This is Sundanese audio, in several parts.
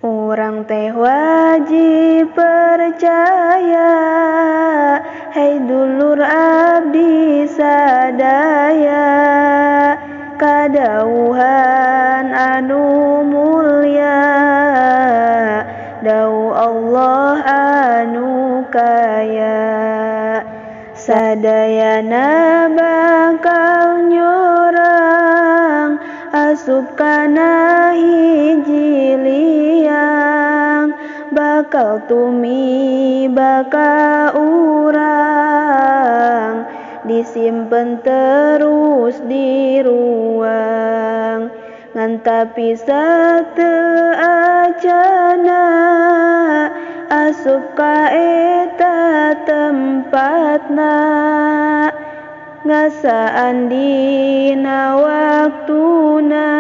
Urang teh wajib percaya, hei dulur abdi sadaya, kadauhan anu mulia, dau Allah anu kaya. Sadayana bakal nyorang, asup kana hiji liang, bakal tumiba ka urang, disimpen terus di ruang. Ngan tapi sateu acana, asup ka eta tempatna, ngasaan dina waktuna,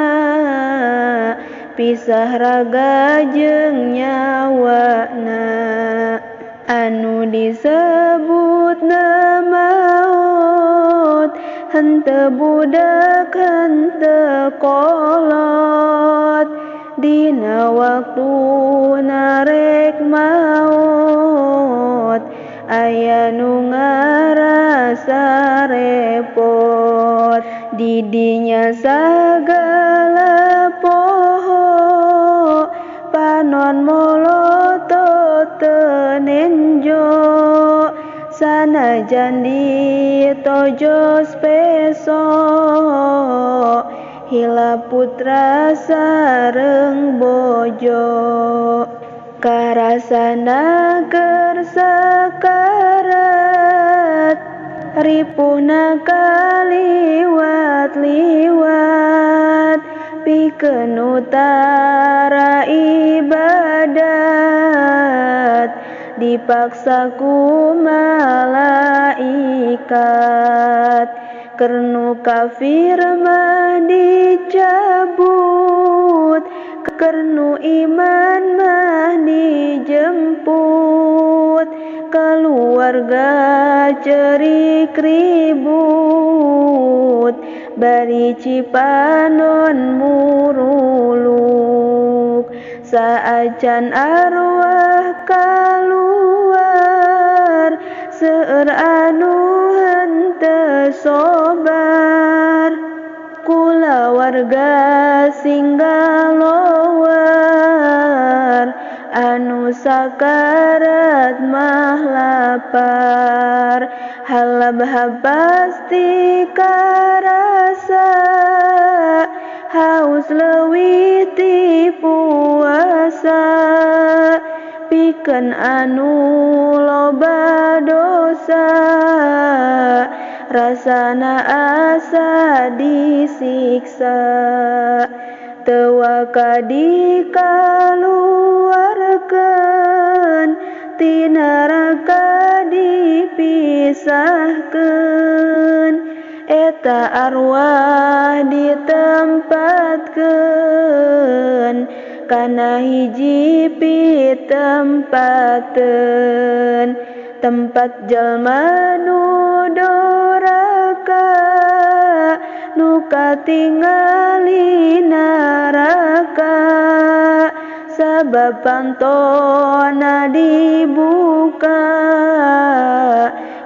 pisah raga jeung nyawana. Anu disebutna maot, henteu budak henteu kolot, dina waktuna rek maot, aya nu ngarasa repot. Didinya sagala poho, panon molotot teu nenjo, sanajan ditojos peso, hilap putra sareng bojo. Karasana keur sakarat, ripuhna kaliwat-liwat, pikeun utara ibadat, dipaksa ku malaikat. Keur nu kafir mah dicabut, keur nu iman mah dijemput, keluarga cerik ribut, bari cipanon muruluk. Saacan arwah kaluar, seueur anu henteu sobar, kulawarga singgah lowar, anu sakarat mah lapar. Halabha pasti karasa, haus leuwih ti puasa, pikeun anu loba dosa, rasana asa disiksa. Teu waka dikaluarkeun, ti neraka dipisahkeun, eta arwah ditempatkeun kana hiji pitempateun, tempat jalma nu doraka, nu katingali neraka, sabab pantona dibuka,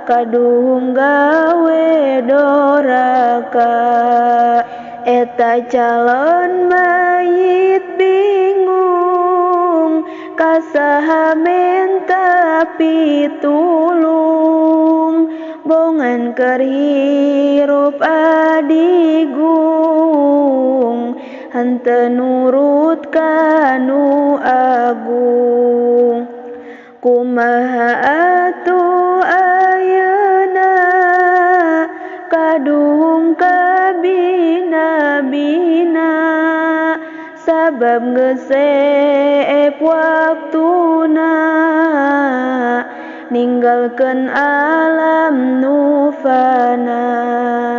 kaduhung gawe doraka. Eta calon mayit bingung, kasaha menta pitulung, bongan keur hirup adigung, henteu nurut ka nu agung. Kumaha atuh ayeuna, kaduhung ka bina-bina, sabab geus seep waktuna, ninggalkeun alam nu fana.